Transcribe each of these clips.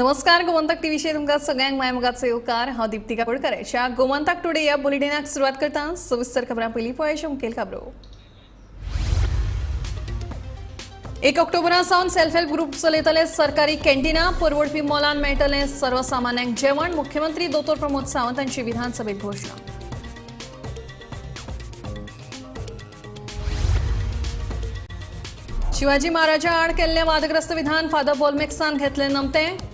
नमस्कार, गोमंतक टीव्हीचेर तुमकां सगळ्यांक मायमोगाचो येवकार. हांव दीप्ती काकोडकर. ह्या गोमंतक टुडे ह्या बुलेटिनाक सुरवात करता. सविस्तर खबरां. पयलीं पळयात मुखेल खबरो. 1 ऑक्टोबरा सावन सेल्फ हेल्प ग्रुप चलयतले सरकारी कॅन्टिना. परवडपी मोलान मेळटलें सर्वसामान्यांक जेवण. मुख्यमंत्री दोतोर प्रमोद सावंत हांची विधानसभेत घोशणा. शिवाजी महाराजा आड केल्लें वादग्रस्त विधान फादर बोलमेक्सान घेतलें नमतें.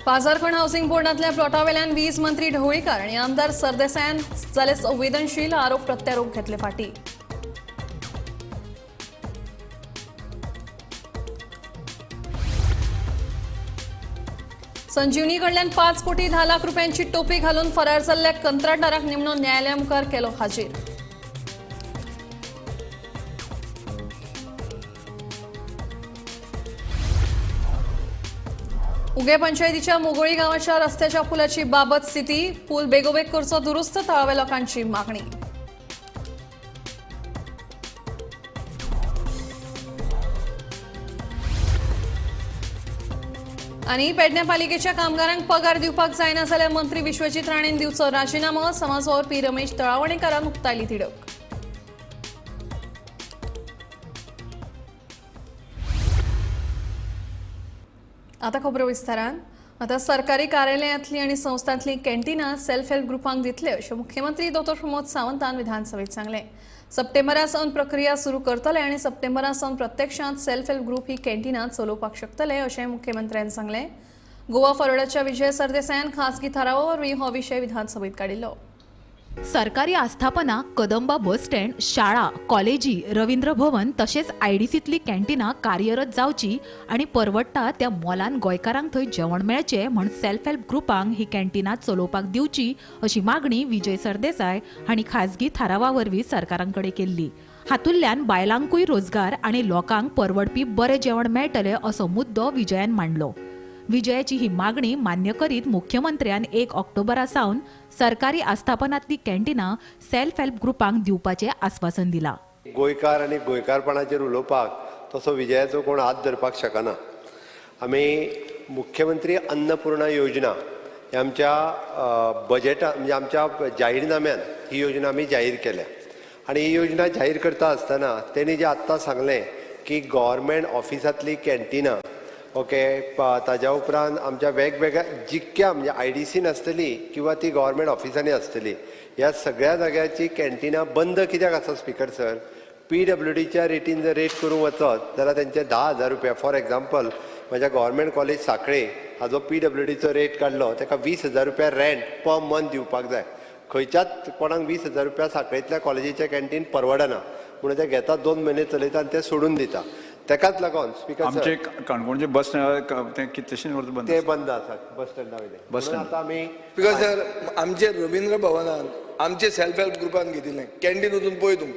पाजारखण हाऊसिंग बोर्डांतल्या प्लॉटावेल्यान वीज मंत्री ढवळीकार आणि आमदार सरदेसायान जाले संवेदनशील. आरोप प्रत्यारोप घेतले फाटी. संजीवनी कडल्यान 5 कोटी 10 लाख रुपयांची टोपी घालून फरार जाल्ल्या कंत्राटदाराक निमणो न्यायालया मुखार केलो हाजीर. उगे पंचायतीच्या मोगोळी गावाच्या रस्त्याच्या पुलाची बाबत स्थिती. पूल बेगोबेग करचो दुरुस्त. थळाव्या लोकांची मागणी. आनी पेडणे पालिकेच्या कामगारांक पगार दिवपाक जायना जाल्यार मंत्री विश्वजीत राणेन दिवचो राजीनामो. समाज वावुरपी रमेश तळावणेकारान उक्तायली तिडक. आता खबरो विस्तारान. आता सरकारी कार्यालयांतली आनी संस्थांतली कॅन्टिनां सेल्फ हेल्प ग्रुपांक दितले अशें मुख्यमंत्री दोतोर प्रमोद सावंतान विधानसभेत सांगलें. सप्टेंबरा सावन प्रक्रिया सुरू करतले आनी सप्टेंबरा सावन प्रत्यक्षांत सेल्फ हेल्प ग्रुप ही कॅन्टिनां चलोवपाक शकतले अशें मुख्यमंत्र्यान सांगलें. गोवा फॉरवर्डाच्या विजय सरदेसायान खासगी थारावा वरवीं हो विशय विधानसभेत काडिल्लो. सरकारी आस्थापना, कदंबा बस स्टँड, शाळा, कॉलेजी, रवींद्र भवन तशेंच आयडीसींतली कॅन्टिनां कार्यरत जावची आनी परवडटा त्या मोलान गोंयकारांक थंय जेवण मेळचें म्हण सेल्फ हेल्प ग्रुपांक ही कॅन्टिनां चलोवपाक दिवची अशी मागणी विजय सरदेसाय हांणी खासगी थारावा वरवीं सरकारांकडेन केल्ली. हातूंतल्यान बायलांकूय रोजगार आनी लोकांक परवडपी बरें जेवण मेळटलें असो मुद्दो विजयान मांडलो. विजयाची ही मागणी मान्य करीत मुख्यमंत्र्यान 1 ऑक्टोबरा सावन सरकारी आस्थापनांतली कॅन्टिनां सेल्फ हेल्प ग्रुपांक दिवपाचें आस्वासन दिलां. गोंयकार आनी गोंयकारपणाचेर उलोवपाक तसो विजयाचो कोण हात धरपाक शकना. आमी मुख्यमंत्री अन्नपूर्णा योजना ही आमच्या बजेटा म्हणजे आमच्या जाहीरनाम्यान ही योजना आमी जाहीर केल्या आनी ही योजना जाहीर करता आसतना तेणी जें आत्तां सांगलें की गव्हर्मेंट ऑफिसांतली कॅन्टिनां ओके ताज्या उपरांत आमच्या वेगवेगळ्या जितक्या म्हणजे आयडीसीन आसतली किंवा ती गव्हर्मेंट ऑफिसांनी आसतली ह्या सगळ्या जाग्याची कॅन्टिनां बंद कित्याक आसा स्पिकर सर? पीडब्ल्यूडीच्या रेटीन जर रेट करूंक वचत जाल्यार तेंचे 10,000 रुपया. फॉर एग्जाम्पल म्हज्या गव्हर्मेंट कॉलेज सांखळे हाजो पीडब्ल्यूडीचो रेट काडलो ताका 20,000 रुपया रेंट पर मंथ दिवपाक जाय. खंयच्याच कोणाक 20,000 रुपया सांखळेंतल्या कॉलेजीचें कॅन्टीन परवडना म्हणून ते घेतात, 2 म्हयने चलयता आनी ते सोडून दिता. तेकाच लागून स्पिकर सर आमचे काणकोणचे बस स्टँड ते कितलेशेच वर्सां बंद ते बंद आसा बस स्टँडा वयले. Bus stand. आतां आमी स्पिकर सर, आमचे रवींद्र भवनान आमचे सेल्फ हेल्प ग्रुपान घेतिल्लें कॅन्टीन वचून पळय तूं,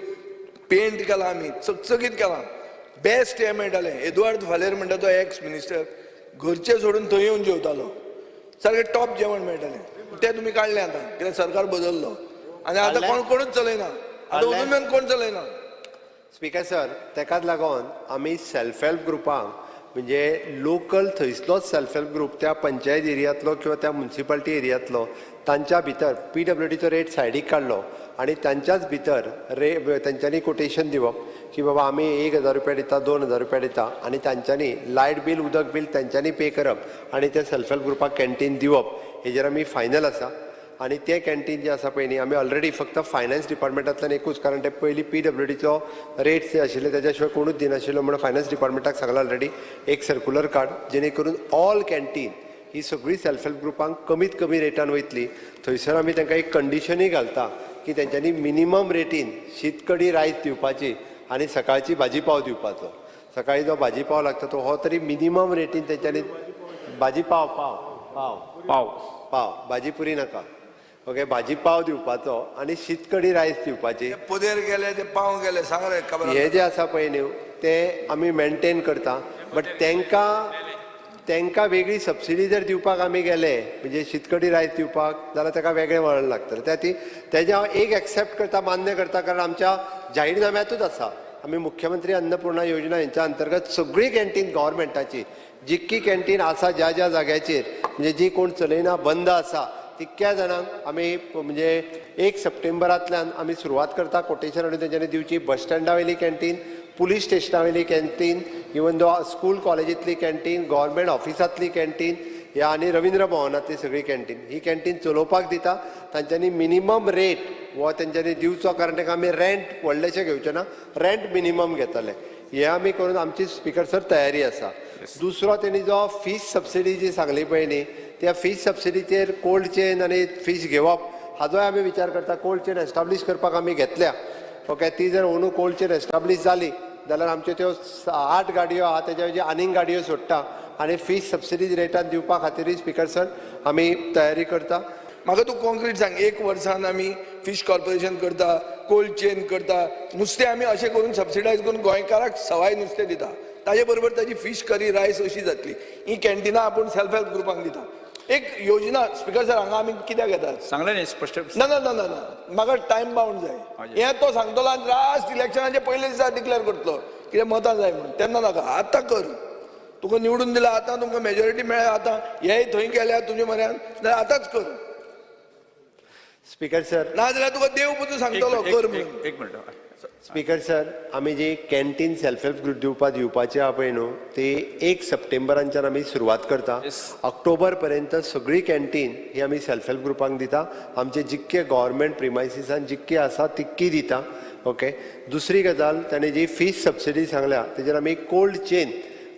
पेंट केला आमी, चकचकीत केलां, बेस्ट हें मेळटालें. एदुआर्द फालेर म्हणटा तो एक्स मिनिस्टर घरचें सोडून थंय येवन जेवतालो, सारकें टॉप जेवण मेळटालें. तें तुमी काडलें आतां कित्याक सरकार बदल्लो आनी आतां कोण कोणूच चलयना, आतां अजून मेरेन कोण चलयना. स्पिकर सर, तेकाच लागून आमी सेल्फ हेल्प ग्रुपांक म्हणजे लोकल थंयसलोच सेल्फ हेल्प ग्रुप त्या पंचायत एरियांतलो किंवा त्या मुन्सिपालिटी एरियांतलो तांच्या भितर पीडब्ल्यूडीचो रेट सायडीक काडलो आनी तांच्याच भितर रे तेंच्यांनी कोटेशन दिवप की बाबा आमी 1,000 रुपया दिता, 2,000 रुपया दिता आनी तांच्यांनी लायट बील, उदक बील तेंच्यांनी पे करप आनी ते सेल्फ हेल्प ग्रुपाक कॅन्टीन दिवप हेजेर आमी फायनल आसा. आनी तें कॅन्टीन जें आसा पळय न्ही आमी ऑलरेडी फक्त फायनान्स डिपार्टमेंटांतल्यान एकूच, कारण ते पयलीं पीडब्ल्यूडीचो रेट जे आशिल्ले तेज्या शिवाय कोणूच दिनाशिल्लो म्हणून फायनान्स डिपार्टमेंटाक सांगलां ऑलरेडी एक सर्कुलर काड जेणे करून ऑल कॅन्टीन ही सगळी सेल्फ हेल्प ग्रुपांक कमीत कमी रेटान वयतली. थंयसर आमी तांकां एक कंडिशनूय घालता की तेंच्यांनी मिनिमम रेटीन शीत कडी रायस दिवपाची आनी सकाळची भाजी पाव दिवपाचो. सकाळी जो भाजी पाव लागता तो हो तरी मिनिमम रेटीन तेंच्यांनी भाजी पाव पाव पाव पाव पाव भाजी पुरी नाका, ओके, भाजी पाव दिवपाचो आनी शीत कडी रायस दिवपाची. पोदेर गेले ते पाव गेले सांग रे खबर. हे जे आसा पळय न्हू ते आमी मेंटेन करता, बट तांकां तांकां वेगळी सबसिडी जर दिवपाक आमी गेले म्हणजे शीतकडी रायस दिवपाक जाल्यार ताका वेगळें वळण लागतलें. त्या खातीर तेजें हांव एक एक्सेप्ट करता, मान्य करता, कारण आमच्या जाहीरनाम्यातूच आसा आमी मुख्यमंत्री अन्नपूर्णा योजना हेंच्या अंतर्गत सगळीं कॅन्टीन गव्हर्मेंटाची जितकी कॅन्टीन आसा ज्या ज्या जाग्याचेर म्हणजे जी कोण चलयना बंद आसा तितक्या जाणांक आमी म्हणजे 1 सप्टेंबरांतल्यान आमी सुरवात करता कोटेशन हाडून तेंच्यांनी दिवची. बस स्टँडा वयली कॅन्टीन, पुलीस स्टेशना वयली कॅन्टीन, इवन दो स्कूल कॉलेजींतली कॅन्टीन, गव्हर्मेंट ऑफिसांतली कॅन्टीन ह्या आनी रविंद्र भवनांतली सगळी कॅन्टीन, ही कॅन्टीन चलोवपाक दिता. तांच्यांनी मिनिमम रेट हो तेंच्यांनी दिवचो, कारण ताका आमी रेंट व्हडलेशें घेवचे ना, रेंट मिनिमम घेतले. हे आमी करून आमची स्पीकर सर तयारी आसा. दुसरो तेणी जो फीश सबसिडी जी सांगली पळय न्ही, त्या फीश सबसिडीचेर कोल्ड चेन आनी फीश घेवप हाजोय आमी विचार करता. कोल्ड चेन एस्टाब्लीश करपाक आमी घेतल्या. ओके, ती जर अंदू कोल्ड चेन एस्टाब्लीश जाली जाल्यार आमच्यो त्यो 8 गाडयो आहा तेज्या वयली आनीक गाडयो सोडटा आनी फीश सबसिडी रेटान दिवपा खातीरूय स्पीकर सर आमी तयारी करता. म्हाका तूं कॉन्क्रीट सांग, 1 वर्सान आमी फीश कॉर्पोरेशन करता, कोल्ड चेन करता, नुस्तें आमी अशें करून सबसिडायज करून गोंयकाराक सवाय नुस्तें दिता, ताजे बरोबर ताजी फीश करी रायस अशी जातली. ही कॅन्टिनां आपूण सेल्फ हेल्प ग्रुपांक दिता. एक योजना स्पीकर सर हांगा आमी कित्याक येतात सांगलें न्ही स्पश्ट. ना ना ना ना ना, म्हाका टायम बाउंड जाय. हें तो सांगतलो आनी लास्ट इलेक्शनाचे पयले दिसा डिक्लेअर करतलो कितें मतां जाय म्हणून, तेन्ना नाका. आतां कर, तुका निवडून दिला, आतां तुमकां मेजॉरिटी मेळ्ळ्या, आतां हे थंय गेल्या तुजे म्हऱ्यान जाल्यार आतांच कर. स्पीकर सर, ना जाल्यार तुका देव पसून सांगतलो कर म्हणून. एक मिनट स्पीकर सर, आमी जी कॅन्टीन सेल्फ हेल्प ग्रुप दिवपाची आहा पळय न्हू, ती 1 सप्टेंबरांच्यान आमी सुरवात करता. ऑक्टोबर पर्यंत सगळी कॅन्टीन ही आमी सेल्फ हेल्प ग्रुपांक दिता. आमचे जितके गव्हर्मेंट प्रिमायसिसान जितकी आसा तितकी दिता. ओके, दुसरी गजाल ताणें जी फीस सबसिडी सांगल्या तेजेर आमी कोल्ड चेन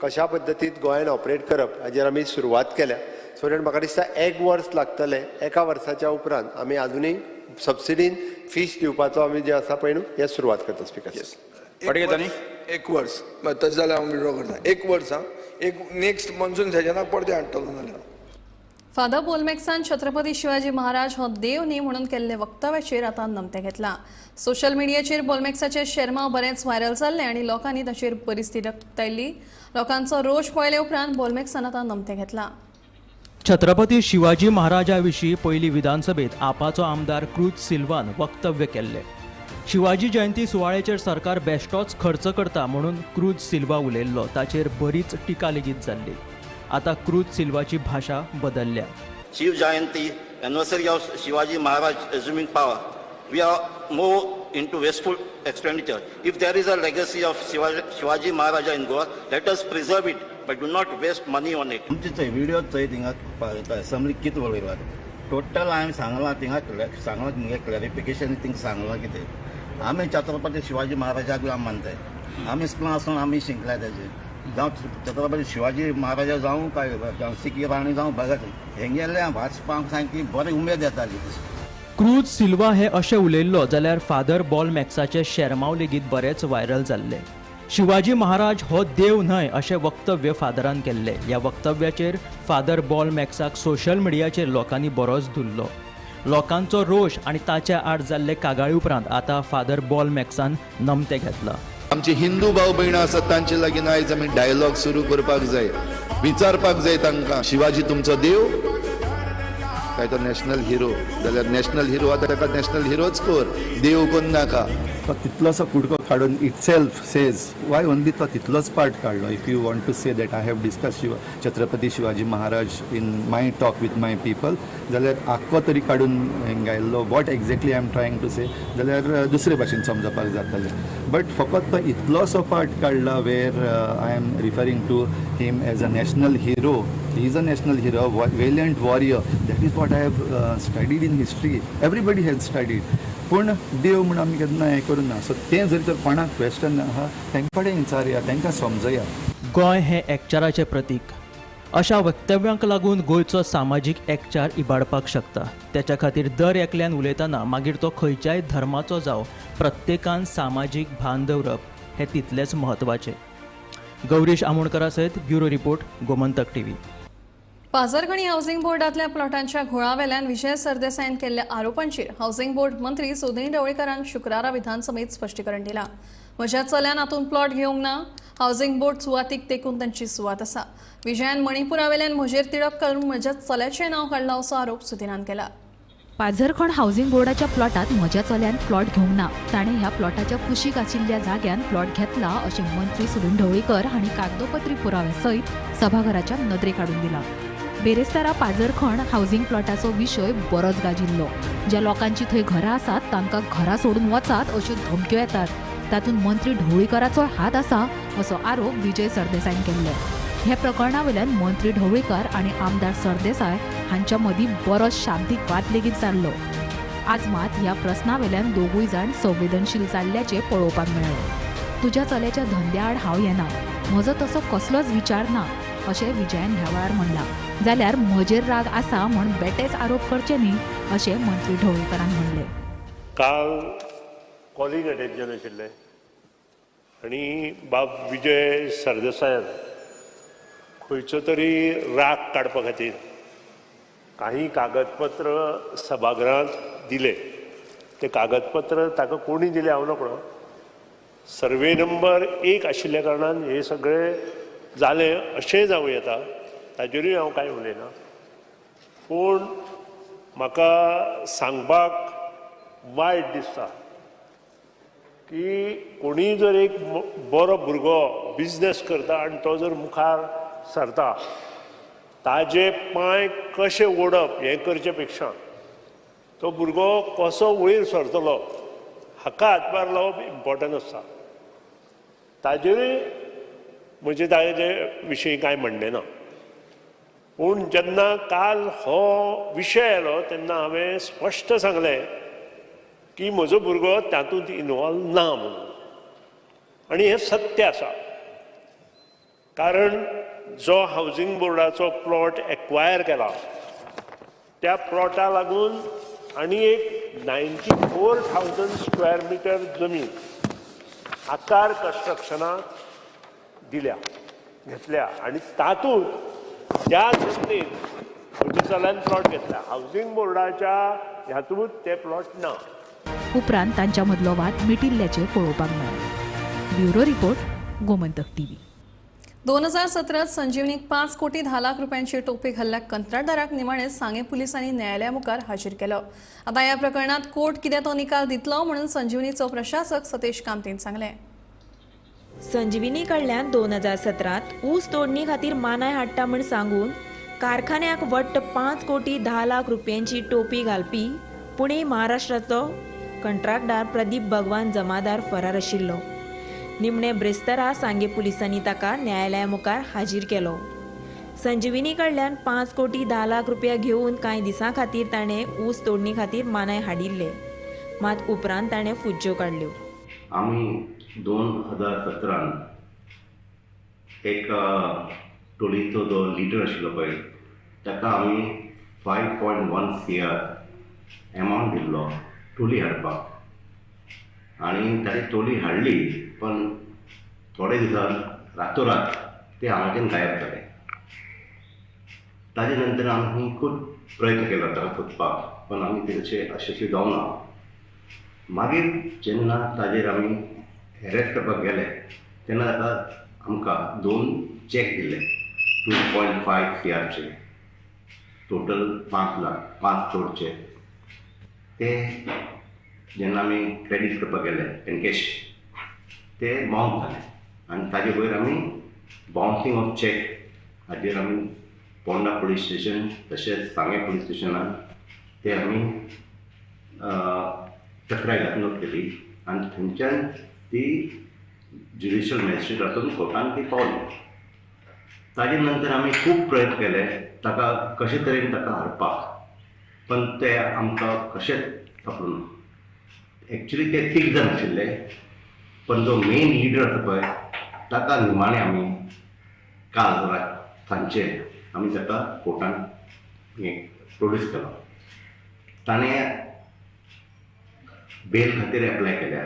कशा पद्दतीन गोंयान ऑपरेट करप हाजेर आमी सुरवात केल्या. सो that म्हाका दिसता 1 वर्स लागतलें. 1 वर्साच्या उपरांत आमी आजुनूय सबसिडीन फीश दिवपाचो आमी जे आसा पळय न्हू हे सुरवात करता. स्पीकर 1 वर्स तशें जाल्यार हांव विड्रॉ करता. 1 वर्स आं, एक नेक्स्ट मॉन्सून सेशनाक परतें हाडटलो जाल्यार. फादर बोलमेक्सान छत्रपती शिवाजी महाराज हो देव न्ही म्हणून केल्ले वक्तव्याचेर आतां नमतें घेतलां. सोशल मिडियाचेर बोलमेक्साचे शेरमाव बरेंच व्हायरल जाल्ले आनी लोकांनी ताचेर बरीच तिडकतायल्ली. लोकांचो रोष पळयले उपरांत बोलमेक्सान आतां नमतें घेतलां. छत्रपती शिवाजी महाराजा विशीं पयली विधानसभेत आपाचो आमदार क्रूज सिल्वान वक्तव्य केल्लें. शिवाजी जयंती सुवाळ्याचेर सरकार बेश्टोच खर्च करता म्हणून क्रूज सिल्वा उलयल्लो, ताचेर बरीच टिका लेगीत जाल्ली. आतां क्रूज सिल्वाची भाशा बदलल्या. Shiv Jayanti anniversary of Shivaji Maharaj assuming power, we are more into wasteful expenditure. If there is a legacy of Shivaji Maharaja in Goa, let us preserve it, but do not waste money on it. आमचे थंय video थंय थिंगा assembly कितें उलयला total हांवें सांगलां थिंगा, सांगलां मुगे क्लॅरिफिकेशन थिंगा सांगलां कितें. आमी छत्रपती शिवाजी महाराजाक आमी मानताय, आमी स्कुलान आसतना आमी शिकल्या तेजे, जावं छत्रपती शिवाजी महाराजा जावं काय झांसी की राणी जावं भगत, हेंगेलें वाचपाक सामकी बरी उमेद येताली. क्रूज सिल्वा हे अशें उलयल्लो जाल्यार फादर बॉल मॅक्साचे शेरमाव लेगीत बरेच व्हायरल जाल्ले. शिवाजी महाराज हो देव न्हय अशें वक्तव्य फादरान केल्लें. ह्या वक्तव्याचेर फादर बॉल मॅक्साक सोशल मिडियाचेर लोकांनी बरोच धुल्लो. लोकांचो रोश आनी ताच्या आड जाल्ले कागाळी उपरांत आतां फादर बॉल मॅक्सान नमतें घेतलां. आमचे हिंदू भाव भयणां आसात तांचे लागीं आयज आमी डायलॉग सुरू करपाक जाय, विचारपाक जाय तांकां, शिवाजी तुमचो देव काय तो नॅशनल हिरो? जाल्यार नॅशनल हिरो आतां ताका नॅशनल हिरोच कर, देव कोन्न नाका. तो तितलोसो कुडको काडून itself says why only तो तितलोच पार्ट काडलो. If you want to say that I have discuss Chhatrapati Shivaji Maharaj in my talk with my people, जाल्यार आख्खो तरी काडून हिंगा what exactly I am trying to say जाल्यार दुसरे भाशेन समजपाक जातलें. बट फकत तो इतलोसो पार्ट काडला where I am referring to him as a national hero. He is a national hero, valiant warrior. That is what I have studied in history. Everybody has studied. पूण देव म्हूण आमी केन्ना हें करूं ना. सो तें जरी तर कोणाक क्वेश्चन आहा तांकां कडेन विचारया, तांकां समजया. गोंय हें एकचाराचें प्रतीक. अशा वक्तव्यांक लागून गोंयचो सामाजीक एकचार इबाडपाक शकता. त्याच्या खातीर दर एकल्यान उलयतना मागीर तो खंयच्याय धर्माचो जावं, प्रत्येकान सामाजीक भान दवरप हें तितलेंच म्हत्वाचें. गौरीश आमोणकरा सयत ब्युरो रिपोर्ट, गोमंतक टीव्ही. पाझरखणी हावसिंग बोर्डांतल्या प्लॉटांच्या घोळावेल्यान विजय सरदेसायान केल्ल्या आरोपांचेर हावसिंग बोर्ड मंत्री सुदिन ढवळीकारान शुक्रारा विधानसभेत स्पश्टीकरण दिलां. म्हज्या चल्यान हातूंत प्लॉट घेवंक ना. हावसिंग बोर्ड सुवातीक तेकून तांची सुवात आसा. विजयान मणिपुरावेल्यान म्हजेर तिडक करून म्हज्या चल्याचें नांव काडलां असो आरोप सुदिनान केला. पाझरखण हावसिंग बोर्डाच्या प्लॉटात म्हज्या चल्यान प्लॉट घेवंक ना. ताणें ह्या प्लॉटाच्या कुशीक आशिल्ल्या जाग्यान प्लॉट घेतला अशें मंत्री सुदिन ढवळीकर हांणी कागदोपत्री पुराव्या सयत सभाघराच्या नदरेक हाडून दिलां. बेरेस्तारा पाझरखण हावसिंग प्लॉटाचो विशय बरोच गाजिल्लो. ज्या लोकांची थंय घरां आसात तांकां घरां सोडून वचात अश्यो धमक्यो येतात. तातूंत मंत्री ढवळीकराचो हात आसा असो आरोप विजय सरदेसायान केल्लो. ह्या प्रकरणा वयल्यान मंत्री ढवळीकर आनी आमदार सरदेसाय हांच्या मदीं बरोच शाब्दीक वाद लेगीत जाल्लो. आज मात ह्या प्रस्ना वयल्यान दोगूय जाण संवेदनशील जाल्ल्याचें पळोवपाक मेळ्ळें. तुज्या चल्याच्या धंद्या आड हांव येना, म्हजो तसो कसलोच विचार ना अशें विजयान ह्या वेळार म्हणलां. जाल्यार म्हजेर राग आसा म्हूण बेटेच आरोप करचे न्ही अशें मंत्री ढवळीकरान म्हणलें. काल कॉलिंग अटेन्शन आशिल्लें आनी बाब विजय सरदेसायान खंयचो तरी राग काडपा खातीर काही कागदपत्र सभागृहांत दिले. ते कागदपत्र ताका कोणी दिले हांव नकळो. सर्वे नंबर 1 आशिल्ल्या कारणान हे सगळे जालें अशें जावं येता, ताजेरूय हांव कांय उलयना. पूण म्हाका सांगपाक वायट दिसता की कोणीय जर एक बरो भुरगो बिजनेस करता आनी तो जर मुखार सरता ताजे पांय कशे ओडप हें करचे पेक्षा तो भुरगो कसो वयर सरतलो हाका हातभार लावप इम्पॉर्टंट आसता. ताजेरूय म्हजें ताजे विशयी कांय म्हणणें ना. पूण जेन्ना काल हो विशय आयलो तेन्ना हांवें स्पश्ट सांगलें की म्हजो भुरगो तातूंत इनवॉल्व ना म्हणून, आनी हें सत्य आसा. कारण जो हावसिंग बोर्डाचो प्लॉट एक्वायर केला त्या प्लॉटा लागून आनी एक 94,000 स्क्वेअर मिटर जमीन आकार कन्स्ट्रक्शनाक दिल्या घेतल्या आनी तातूंत त्या जमनीत म्हज्या चल्यान प्लॉट घेतला. हावसिंग बोर्डाच्या हातूंत ते प्लॉट ना. उपरांत तांच्या मदलो वाद मिटिल्ल्याचें पळोवपाक मेळ्ळें. Bureau report, Gomantak TV. 2017 संजीवनीक 5 कोटी 10 लाख रुपयांची टोपी घाल्ल्या कंत्राटदाराक निमाणे सांगें पुलिसांनी न्यायालया मुखार हाजीर केलो. आतां ह्या प्रकरणांत कोर्ट कितें तो निकाल दितलो म्हणून संजीवनीचो प्रशासक सतीश कामतीन सांगलें. संजीवनी कडल्यान 2017 ऊस तोडणी खातीर मानाय हाडटा म्हूण सांगून कारखान्याक वट्ट 5 कोटी 10 लाख रुपयांची टोपी घालपी पुणे महाराष्ट्राचो कंत्राटदार प्रदीप भगवान जमादार फरार आशिल्लो. निमणे ब्रेस्तारा सांगे पुलिसांनी ताका न्यायालया मुखार हाजीर केलो. संजीवनी कडल्यान 5 कोटी 10 लाख रुपया घेवन कांय दिसां खातीर ताणें ऊस तोडणी खातीर मानाय हाडिल्ले, मात उपरांत ताणें फुज्ज्यो काडल्यो. आमी 2017 एक टोलीचो जो लिडर आशिल्लो पळय ताका आमी 5.1 CR amount दिल्लो टोली हाडपाक, आनी ताणी टोली हाडली पण थोडे दिसान रातोरात ते हांगाच्यान गायब जाले. ताजे नंतर आमी खूब प्रयत्न केलो ताका सोदपाक, पण आमी तेचे यशस्वी जावना. मागीर जेन्ना ताजेर आमी एरेस्ट करपाक गेले तेन्ना ताका आमकां 2 चॅक दिले 2.5 CRचे, टोटल 5 लाख 5 करोडचे. ते जेन्ना आमी क्रेडीट करपाक गेले एनकॅश ते बाउन्स जाले आनी ताजे वयर आमी बाउन्सिंग ऑफ चॅक हाजेर आमी पोंडा पुलीस स्टेशन तशेंच सांगें पुलीस स्टेशनान ते आमी तक्रार नोट केली आनी थंयच्यान ती ज्युडिशियल मॅजिस्ट्रेटातून कोर्टान ती पावली. ताजे नंतर आमी खूब प्रयत्न केले ताका कशे तरेन ताका हाडपाक, पण ते आमकां कशेंच सापडूं ना. एक्चुली ते 3 जाण आशिल्ले, पण जो मेन लिडर आसा पळय ताका निमाणें आमी काल रात सांजचे आमी ताका कोर्टान प्रोड्यूस केलो. ताणें बेल खातीर एप्लाय केल्या,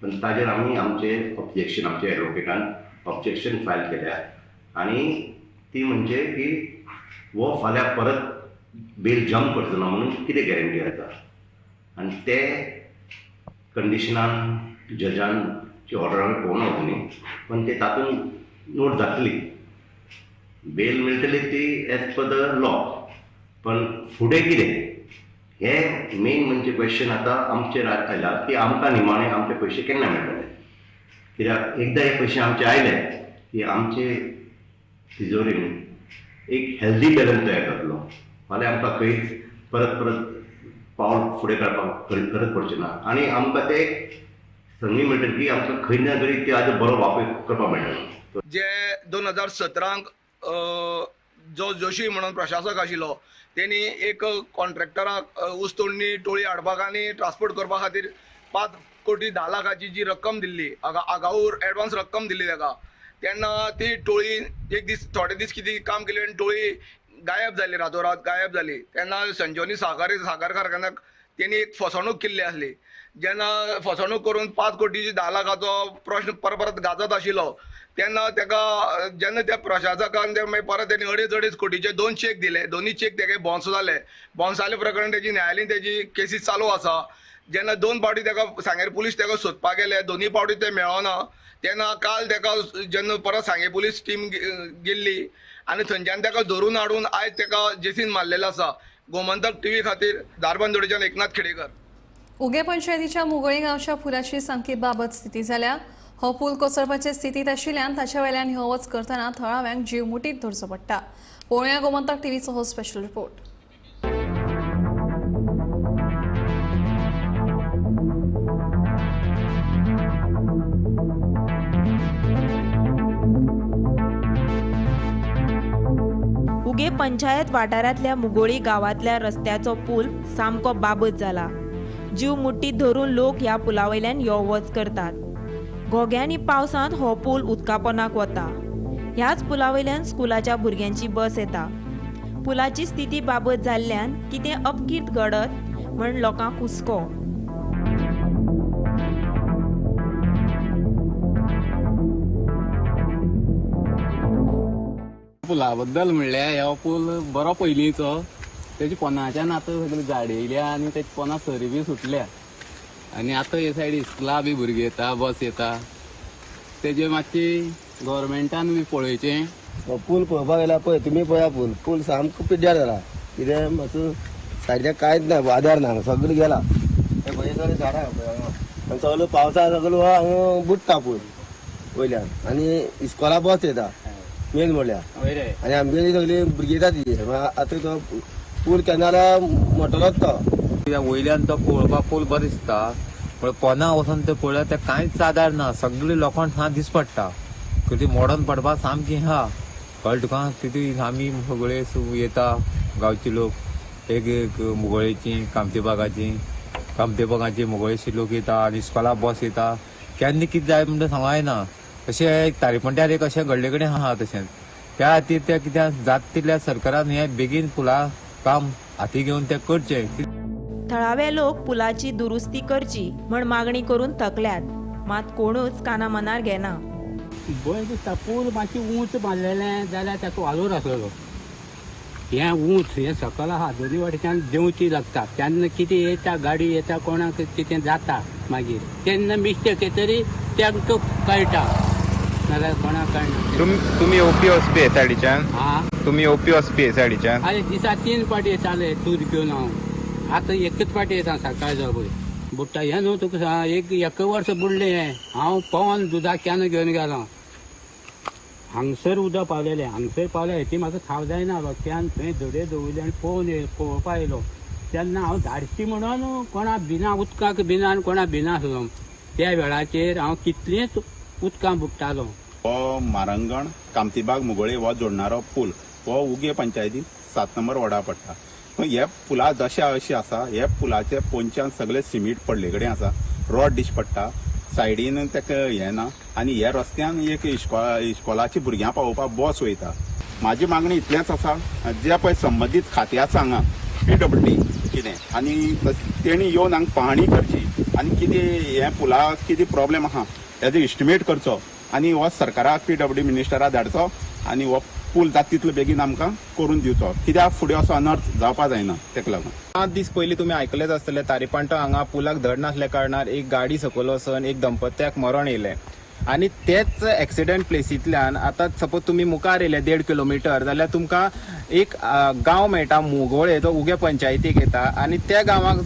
पण ताजेर आमी आमचे ऑब्जेक्शन आमचे एडवोकेटान ऑब्जेक्शन फायल केल्या आनी ती म्हणजे की वो फाल्यां परत बेल जम्प करचो ना म्हणून कितें गॅरंटी आसा? आनी ते कंडिशनान जजान ची ऑर्डर आमी पळोवना अजुनूय, पण ते तातूंत नोट जातली, बेल मेळटली ती एज पर the law. पण फुडें कितें हें मेन म्हणजे क्वेश्चन आतां आमचेर आयला की आमकां निमाणें आमचे पयशे केन्ना मेळटले? कित्याक एकदां हे पयशे आमचे आयले की आमचे तिजोरेन एक हेल्दी बॅलन्स तयार जातलो. फाल्यां आमकां खंयच परत परत पावल फुडें काडपाक गरज पडचें ना आनी आमकां ते संदी मेळटली की आमकां खंय ना तरी ते आतां बरो वापर करपाक मेळटलो. जे 2017 जो जोशी म्हणून प्रशासक आशिल्लो तेणी एक कॉन्ट्रॅक्टराक ऊस तोडणी टोळी हाडपाक आनी ट्रान्सपोर्ट करपा खातीर 5 कोटी 10 लाखाची जी रक्कम दिल्ली, आगाऊर एडवान्स रक्कम दिल्ली ताका, तेन्ना ती टोळी एक दीस थोडे दीस कितें काम केलें आनी टोळी गायब जाली, रातोरात गायब जाली. तेन्ना संजीवनी साखर कारखान्याक तेणी एक फसवणूक केल्ली आसली. जेन्ना फसवणूक करून 5 कोटीची 10 लाखाचो प्रश्न परत परत गाजत आशिल्लो तेन्ना ताका जेन्ना त्या प्रशासकान ते मागीर परत तेणी 2.5 2.5 कोटीचे 2 चेक दिले, दोनूय चेक तेगे बाउन्स जाले. बाउन्स जाले प्रकरण तेजी न्यायालयीन तेजी केसीस चालू आसा. जेन्ना 2 फावटी ताका सांगेर पुलीस ताका सोदपाक गेले, दोनूय फावटी ते मेळना. तेन्ना काल ताका जेन्ना परत सांगें पुलीस टीम गेल्ली आनी थंयच्यान ताका धरून हाडून आयज ताका जेसीन मारलेलो आसा. गोमंतक टीव्ही खातीर धारबांदोडेच्यान एकनाथ खेडेकर. उगे पंचायतीच्या मुगोळी गांवच्या पुलाची सामकी बाबत स्थिती जाल्या. हो पूल कोसळपाचे स्थितींत आशिल्ल्यान ताच्या वयल्यान हो वच करतना थळाव्यांक जीव मुठीत धरचो पडटा. पळोवया गोमंतक टीव्हीचो हो स्पेशल रिपोर्ट. उगे पंचायत वाठारांतल्या मुगोळी गांवांतल्या रस्त्याचो पूल सामको बाबत जाला. जीव मुठीत धरून लोक ह्या पुला वयल्यान यो वच करतात. घोग्यांनी पावसांत हो पूल उदकापोनाक वता. ह्याच पुला वयल्यान स्कुलाच्या भुरग्यांची बस येता. पुलाची स्थिती बाबत जाल्ल्यान कितें अपघात घडत म्हण लोकांक हुस्को. पुला बद्दल म्हणल्यार हो पूल बरो पयलींचो, तेजी पोनाच्यान आतां सगळी झाड येयल्या आनी तेजी पोना सरी बी सुटल्या आनी आतां हे सायड इस्कुला बी भुरगीं येता, बस येता, तेजे मातशी गव्हर्मेंटान बी पळोवचें. हो पूल पळोवपाक गेल्यार पळय तुमी पळया, पूल पूल सामको पिड्ड्यार जाला. कितें मातसो सायडीक कांयच ना, आदार ना, सगळें गेला. हे पळय सगळीं झाडां पळय, सगळो पावसा सगळो हांगा बुडटा पूल वयल्यान आनी इस्कोला बस येता मेन म्हणल्यार, आनी आमगेली सगळी भुरगीं येता ती. आतां तो पूल केन्ना मोटलोच तो. वयल्यान तो पळोवपाक पूल बरो दिसता, पूण पोना वचून ते पळयल्यार ते कांयच आदार ना, सगळी लोखण सा दिस पडटा, ती मोडोन पडपाक सामकी आहा. कळ्ळें तुका? तितून आमी सगळे येता गांवचे लोक, एक एक मुगोळेची, कामतीबागाची, कामतीबागाची मुगोळेची लोक येता आनी इस्कोला बस येता. केन्ना कितें जाय म्हणटा सांगूं येना. अशें तारीपंट्यार एक अशें घडले कडेन आहा तशेंच. त्या खातीर त्या कित्याक जाता तितल्या सरकारान हें बेगीन पुला काम हाती घेवन तें करचें. थळावे लोक पुलाची दुरुस्ती करची म्हण मागणी करून थकल्यात, मात कोणूच काना मनार घेना. बरें दिसता पूल मातशी उंच बांदलेलें जाल्यार ताका वालोर आसलेलो. हें उंच हें सकल आहा, दोनी वाटेच्यान देंवची लागता. तेन्ना कितें येता गाडी येता, कोणाक कितें जाता मागीर तेन्ना मिस्टेक तरी तांकां कळटा, नाजाल्यार कोणाक कळना. तुमी येवपी वचपी हे सायडीच्यान? तुमी येवपी वचपी हे सायडीच्यान? आरे दिसा 3 फावटी येताले दूद घेवन हांव, आतां एकच फावटी येता सकाळ जावं पळय बुडटा. हें न्हू तुका एक वर्स बुडलें हें, हांव पवन दुदा can घेवन गेलो, हांगसर उदक पावलेलें, हांगसर पावलें हेची म्हाका थाव जायना. Can थंय धडे दवरले आनी पळोवन पळोवपा येयलो तेन्ना हांव धाडशी म्हणून कोणा भिना, उदकाक भिना आनी कोणा भिना आसलो. त्या वेळाचेर हांव कितलेंच उदकां बुडटालो. हो मारंगण कामतीबाग मुगोळे हो जोडणारो पूल हो उगे पंचायतीन 7 नंबर वॉर्डा पडटा. हे पुला दशा अशी आसा, हे पुलाचे पोंच्यान सगळे सिमीट पडले कडेन आसा, रॉड डीश पडटा, सायडीन ताका हें ना आनी ह्या रस्त्यान एक इस्कोलाची भुरग्यां पावोवपाक बस वयता. म्हाजी मागणी इतलेंच आसा, जे पळय संबंदीत खातें आसा हांगा PWD कितें आनी तेणी येवन हांगा पाहणी करची आनी कितें हें पुलाक कितें प्रॉब्लेम आहा हेजो इस्टिमेट करचो आनी हो सरकाराक PWD मिनिस्टराक धाडचो आनी हो पूल जाता तितलो बेगीन आमकां करून दिवचो, कित्याक फुडें असो अनर्थ जावपा जायना. तेका लागून 5 दीस पयलीं तुमी आयकलेच आसतले, तारीपांटो हांगा पुलाक धड नासल्या कारणान एक गाडी सकयल वचून एक दंपत्याक मरण येयलें आनी तेच एक्सिडंट प्लेसींतल्यान आतां सपोज तुमी मुखार येयले 1.5 किलोमिटर जाल्यार तुमकां एक गांव मेळटा मुगोळे, जो उगे पंचायतीक येता आनी त्या गांवाक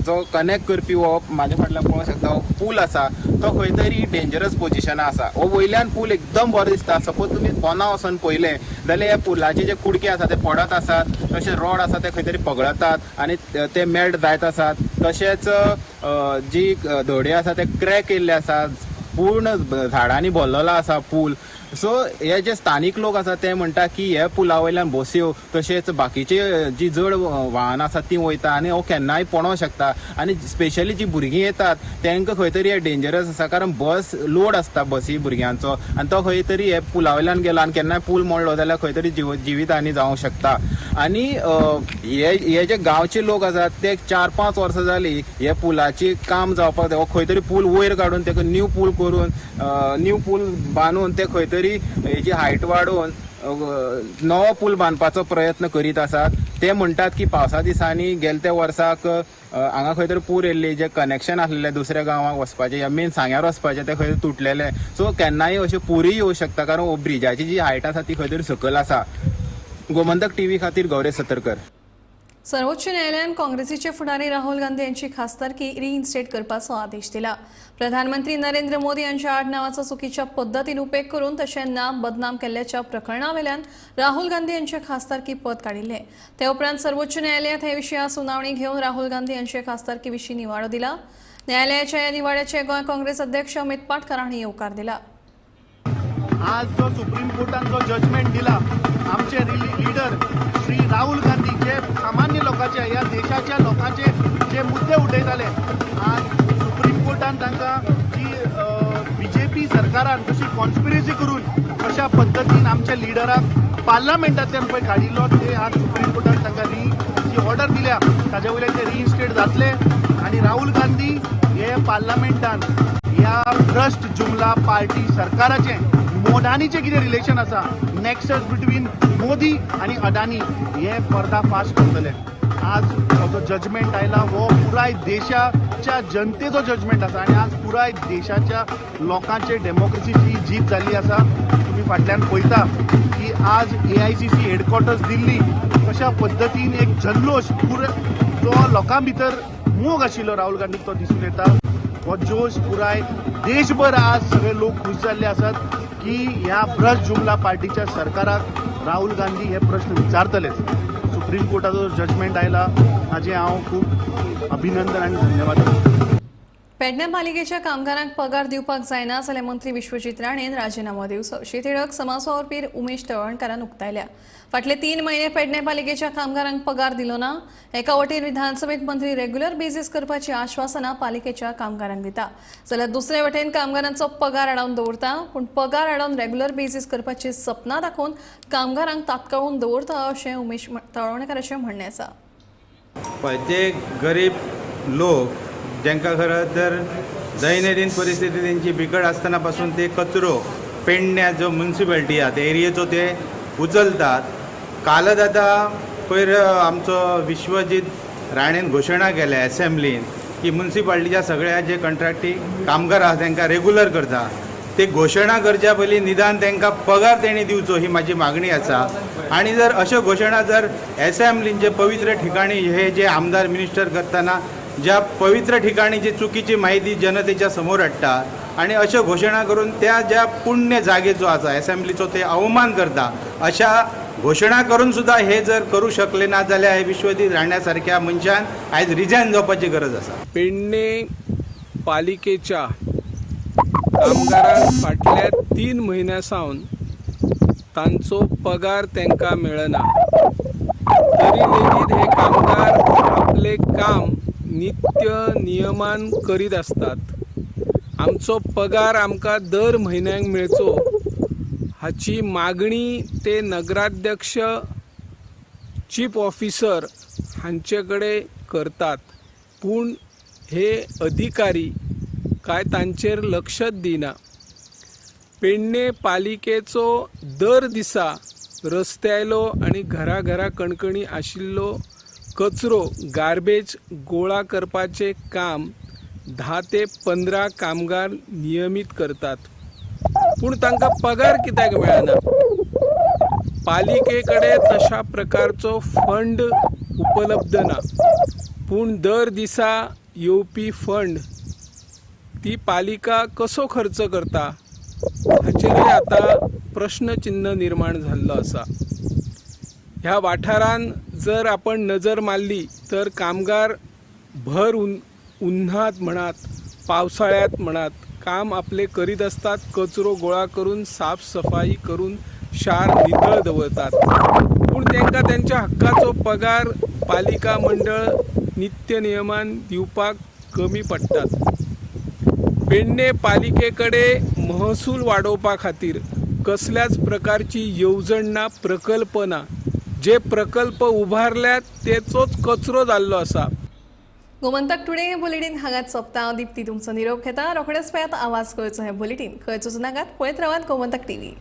जो कनेक्ट करपी हो म्हाज्या फाटल्यान पळोवंक शकता हो पूल आसा, तो खंय तरी डेंजरस पोजिशना आसा. हो वयल्यान पूल एकदम बरो दिसता, सपोज तुमी पोना वचोन पळयलें जाल्यार ह्या पुलाचे जे कुडके आसा ते पडत आसात, तशें रोड आसा ते खंय तरी पगळतात आनी ते मेल्ट जायत आसात, तशेंच जी धडे आसा ते क्रॅक येयल्ले आसात, पूर्ण झाडांनी भरलेलो आसा पूल. सो हे जे स्थानीक लोक आसा ते म्हणटा की हे पुला वयल्यान बस्यो तशेंच बाकीचे जी जड वाहनां आसा ती वयता आनी हो केन्नाय पडोंक शकता आनी स्पेशली जी भुरगीं येतात तांकां खंय तरी हे डेंजरस आसा, कारण बस लोड आसता बसी भुरग्यांचो आनी तो खंय तरी हे पुला वयल्यान गेलो आनी केन्नाय पूल मोडलो जाल्यार खंय तरी जिवीत हानी जावंक शकता. आनी हे जे गांवचे लोक आसात ते 4-5 वर्सां जाली हे पुलाची काम जावपाक जाय, खंय तरी पूल वयर काडून ताका न्यू पूल करून न्यू पूल बांदून ते खंय तरी हेजी हायट वाडोवन नवो पूल बांदपाचो प्रयत्न करीत आसात. ते म्हणटात की पावसा दिसांनी गेले त्या वर्साक हांगा खंय तरी पूर येयल्ली, जे कनेक्शन आसलेले दुसऱ्या गांवाक वचपाचें या मेन सांग्यार वचपाचें ते खंय तुटलेले, सो केन्नाय अशें पूरय येवं शकता कारण ब्रिजाची जी हायट आसा ती खंय तरी सकयल आसा. गोमंतक टीव्ही खातीर गौरेश सतरकर. सर्वोच्च न्यायालयान काँग्रेसीचे फुडारी राहुल गांधी यांची खासदारकी रिइन्स्टेट करपाचो आदेश दिला. प्रधानमंत्री नरेंद्र मोदी यांच्या आड नावाचो चुकीच्या पद्दतीन उपेग करून तशें नाम बदनाम केल्ल्याच्या प्रकरणावेल्यान राहुल गांधी यांचे खासदारकी पद काडिल्लें. ते उपरांत सर्वोच्च न्यायालयात हे विशीं सुनावणी घेवन राहुल गांधी यांचे खासदारकी विशीं निवाडो दिला. न्यायालयाच्या ह्या निवाड्याचे गोंय काँग्रेस अध्यक्ष अमित पाटकर हांणी येवकार दिला. आज जो सुप्रीम कोर्टान जो जजमेंट दिला, आमचे लिडर श्री राहुल गांधी जे सामान्य लोकांचे ह्या देशाच्या लोकांचे जे मुद्दे उठयताले, आज सुप्रीम कोर्टान तांकां जी बीजेपी सरकारान कशी कॉन्स्पिरसी करून कशा पद्दतीन आमच्या लिडराक पार्लमेंटांतल्यान पळय काडिल्लो, ते आज सुप्रीम कोर्टान तांकां जी ऑर्डर दिल्या ताजे वयल्यान ते रिइन्स्टेट जातले आनी राहुल गांधी हे पार्लमेंटान ह्या भ्रश्ट जुमला पार्टी सरकाराचें मोदानीचें कितें रिलेशन आसा, नॅक्सस बिटवीन मोदी आनी अदानी हे पर्दाफाश करतले. आज जो जजमेंट आयला हो पुराय देशाच्या जनतेचो जजमेंट आसा आनी आज पुराय देशाच्या लोकांचे डेमोक्रेसीची जीत जाल्ली आसा. तुमी फाटल्यान पळयता की आज AICC headquarters Delhi कशा पद्दतीन एक जल्लोश पुराय जो लोकां भितर मोग आशिल्लो राहुल गांधीक तो दिसून येता. हो जोश पुराय देशभर आज सगळे लोक खूश जाल्ले आसात की ह्या भ्रश्ट जुमला पार्टीच्या सरकाराक राहुल गांधी हे प्रश्न विचारतलेच. सुप्रीम कोर्टाचो जजमेंट आयला हाजें हांव खूब अभिनंदन आनी धन्यवाद. पेडणे पालिकेच्या कामगारांक पगार दिवपाक जायना जाल्यार मंत्री विश्वजीत राणेन राजीनामो दिवचो अशी तिडक समाज वावुरपी उमेश तळवणकारान उक्तायल्या. फाटले 3 म्हयने पेडणे पालिकेच्या कामगारांक पगार दिलो ना. एका वटेन विधानसभेत मंत्री रेग्युलर बेजीस करपाची आश्वासनां पालिकेच्या कामगारांक दिता जाल्यार दुसरे वटेन कामगारांचो पगार आडावन दवरता, पूण पगार आडावन रेग्युलर बेजीस करपाची सपनां दाखोवन कामगारांक तात्काळून दवरता अशें उमेश तळवणकाराचें म्हणणें आसा. ते गरीब लोक जांकां खरें तर दैनंदीन परिस्थिती तेंची बिकट आसतना पासून ते कचरो पेडण्या जो म्युनिसिपालिटी आहा ते एरियेचो ते उचलतात. कालच आतां पयर आमचो विश्वजीत राणेन घोशणा केल्या एसेंब्लीन की म्युनिसिपालिटीच्या सगळ्या जे कंट्राक्टी कामगार आहा तांकां रेगुलर करता. ते घोशणा करच्या पयलीं निदान तांकां पगार तेणी दिवचो ही म्हाजी मागणी आसा. आनी जर अश्यो घोशणा जर एसेंब्लींचे पवित्र ठिकाणी हे जे आमदार मिनिस्टर करतना ज्या पवित्र ठिकाणी जी चुकीची माहिती जनतेच्या समोर हाडटा आनी अश्यो घोशणा करून त्या ज्या पुण्य जागेचो आसा एसेंब्लीचो ते अवमान करता, अशा घोशणा करून सुद्दां हे जर करूं शकले ना जाल्यार हे विश्वजीत राण्या सारक्या मनशान आयज रिजायन जावपाची गरज आसा. पेडणे पालिकेच्या कामगारांक फाटल्या 3 म्हयन्यां सावन तांचो पगार तांकां मेळना, तरी लेगीत हे कामगार आपलें काम नित्य नियमान करीत आसतात. आमचो पगार आमकां दर म्हयन्याक मेळचो हाची मागणी ते नगराध्यक्ष, चीफ ऑफिसर हांचे कडेन करतात, पूण हे अधिकारी काय तांचेर लक्षच दिना. पेडणे पालिकेचो दर दिसा रस्त्यायलो आनी घरा कणकणी आशिल्लो कचरो गार्बेज गोळा करपाचें काम 10 ते 15 कामगार नियमीत करतात, पूण तांकां पगार कित्याक मेळना? पालिके कडेन तशा प्रकारचो फंड उपलब्ध ना, पूण दर दिसा येवपी फंड ती पालिका कसो खर्च करता हाचेरय आतां प्रश्नचिन्ह निर्माण जाल्लो आसा. ह्या वाठारान जर आपण नजर मारली तर कामगार भर उन्हात म्हणात, पावसाळ्यात म्हणात काम आपले करीत आसतात. कचरो गोळा करून साफसफाई करून शार नितळ दवरतात, पूण तांकां तेंच्या हक्काचो पगार पालिका मंडळ नित्य नियमान दिवपाक कमी पडटात. पेडणे पालिके कडेन महसूल वाडोवपा खातीर कसल्याच प्रकारची येवजण ना, प्रकल्प ना. जे प्रकल्प उबारल्यात तेचोच कचरो जाल्लो आसा. गोमंतक टुडे हे बुलेटीन हांगाच सोंपता. दीप्ती तुमचो निरोप घेता. रोखडेच पळयात आवाज गोंयचो हें बुलेटीन. खंयच वचूं नाकात, पळयत रावात गोमंतक टीव्ही.